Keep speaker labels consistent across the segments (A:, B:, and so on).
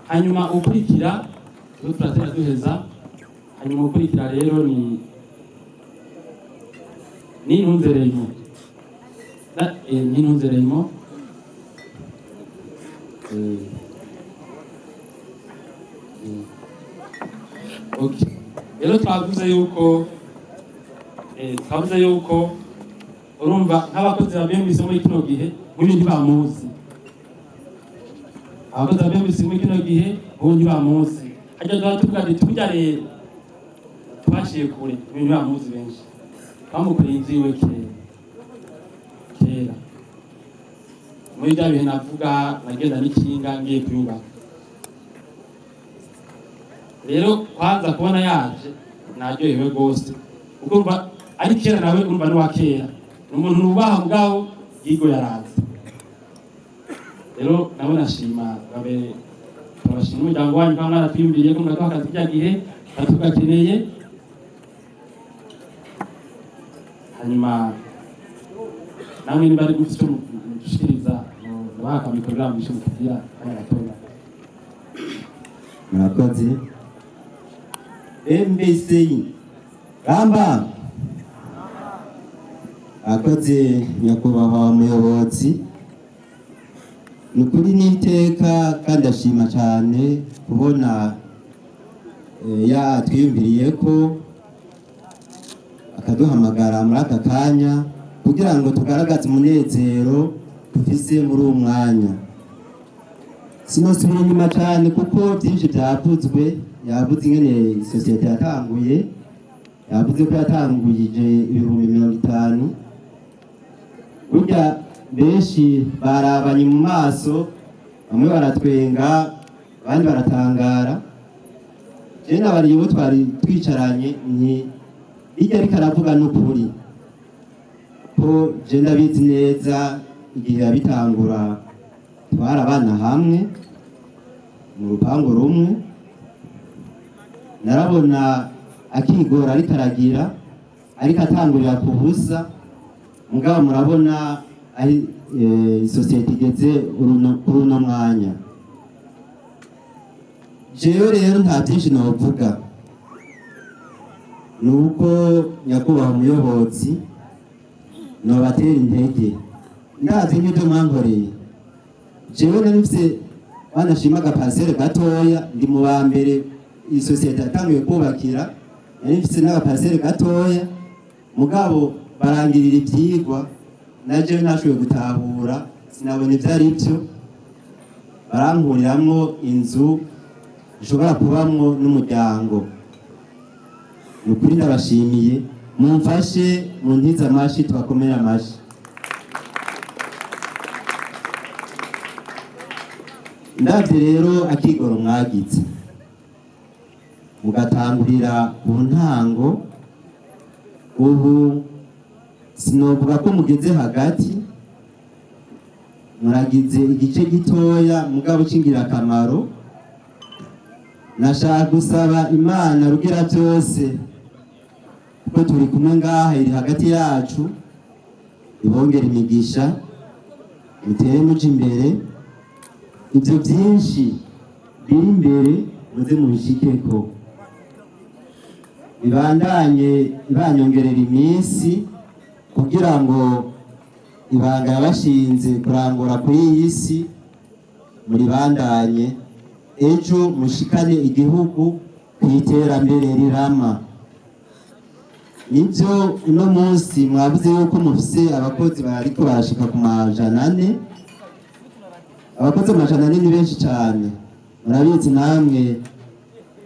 A: Hanyuma ukurikira rero turatera duheza. Hanyuma ukurikira rero ni Ntunzeremo. Ni Ntunzeremo. Okay. Rero twavuze yuko urumva nk'abakozi ba BMBC muri kino gihe muri ntibamuzi. Abakozi ba BMBC muri kino gihe ubu ntibamuzi. Hajya tuba tuvuga ati turya rero twaciye kure, ubu ntibamuzi benshi. Twamukoreye inzu yiwe kera kera muri bya bihe navuga nagenda n'ikinga ngiye kuyubaka. Rero kwanza kubona yaje naryohewe rwose, kuko urumva ari kera nawe, urumva ni uwa kera, ni umuntu nubaha, mugabo yigo yaraza. Rero nawe nashima babe turabashima umuryango wanyu kuba mwaratwiyumviriye ko muraduha akazi kirya gihe batugakeneye. Hanyuma namwe niba ari gufite icyo mudushikiriza, mubaha akamikoro kugira ngo mugishe mutubwira akanya gatoya.
B: Murakoze. MBC ramba. Akoze nyakubahwa muyobozi, ni ukuri n'iteka kandi ashima cyane kubona yatwiyumviriye ko akaduhamagara muri aka kanya kugira ngo tugaragaze umunezero dufise muri uwo mwanya. Sinosubira inyuma cyane kuko byinshi byavuzwe. Yavuze ingene isosiyete yatanguye, yavuze ko yatanguje 50,000. Burya benshi barabanye mu maso, bamwe baratwenga, abandi baratangara. Jewe nabariye ubu twari twicaranye nti hirya, ariko aravuga n'ukuri ko je ndabizi neza. Igihe yabitangura twarabana hamwe mu rupangu rumwe, narabona akigora ariko aragira, ariko atangurira ku busa. Mugabo murabona ari isosiyete igeze kuri uno mwanya. Jewe rero nta byinshi novuga, ni uko nyakubahwa umuyobozi nobatera intege. Ndazi nk'ibyo mwankoreye. Jewe nari mfise banashima agaparcelle gatoya, ndi mu ba mbere iyi sosiyete yatanguye kubakira. Nari mfise n'agaparcelle gatoya, mugabo barangirira ivyigwa na jewe ntashoboye gutahura, sinabona ivyo ari byo. Barankuriramwo inzu nshobora kubamwo n'umuryango. Ni ukuri ndabashimiye, mumfashe muntize amashi, tubakomere amashi. Ndavye rero akigoro mwagize mugatangurira ku ntango, ubu sinovuga ko mugeze hagati, muragize igice gitoya mugabo c'ingirakamaro. Nashaka gusaba Imana Rugira byose, kuko turi kumwe ngaha, iri hagati yacu, ibongera imigisha, mutere muja imbere. Ibyo byinshi biri imbere muze mubishikeko, ibandanye ibanyongerera iminsi kugira ngo ibanga yabashinze kurangura kuri iyi si muribandanye, ejo mushikane igihugu ku iterambere rirama. Nibyo, uno munsi mwavuze yuko mufise abakozi bariko barashika ku 400. Abakozi 400 ni benshi cyane. Murabizi namwe,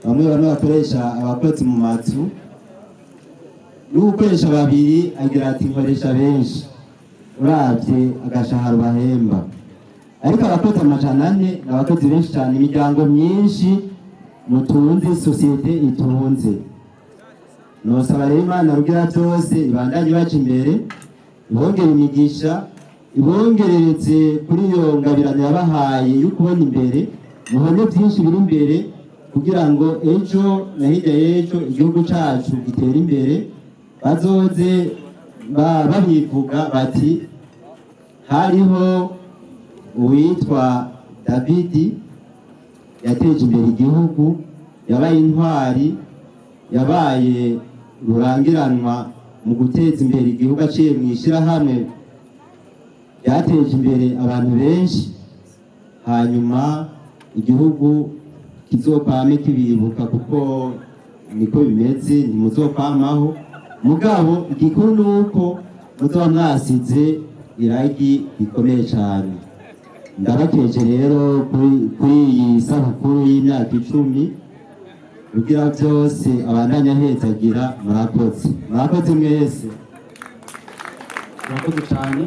B: bamwe bamwe bakoresha abakozi mu mazu, n'ugukoresha babiri agira ati nkoresha benshi, uravye agashahara bahemba. Ariko abakozi 400 ni abakozi benshi cyane, imiryango myinshi mutunze, sosiyete itunze. Nosaba rero Imana Rugira byose ibandanye baca imbere, ibongere imigisha, ibongereretse kuri iyo ngabirano yabahaye yo kubona imbere, mubone byinshi biri imbere kugira ngo ejo na hirya y'ejo igihugu cacu gitere imbere, bazoze babivuga bati hariho uwitwa Davidi. Yateje imbere igihugu, yabaye intwari, yabaye rurangiranwa mu guteza imbere igihugu aciye mu ishyirahamwe ryateje imbere abantu benshi. Hanyuma igihugu kizokwame kibibuka, kuko niko bimeze, ntimuzokwamaho. Mugabo igikuru ni uko muzoba mwasize iragi rikomeye cyane. Ndabakeje rero kuri iyi sabukuru y'imyaka 10. Rugira byose abandanya ahezagira. Murakoze, murakoze mwese.
A: Murakoze cyane.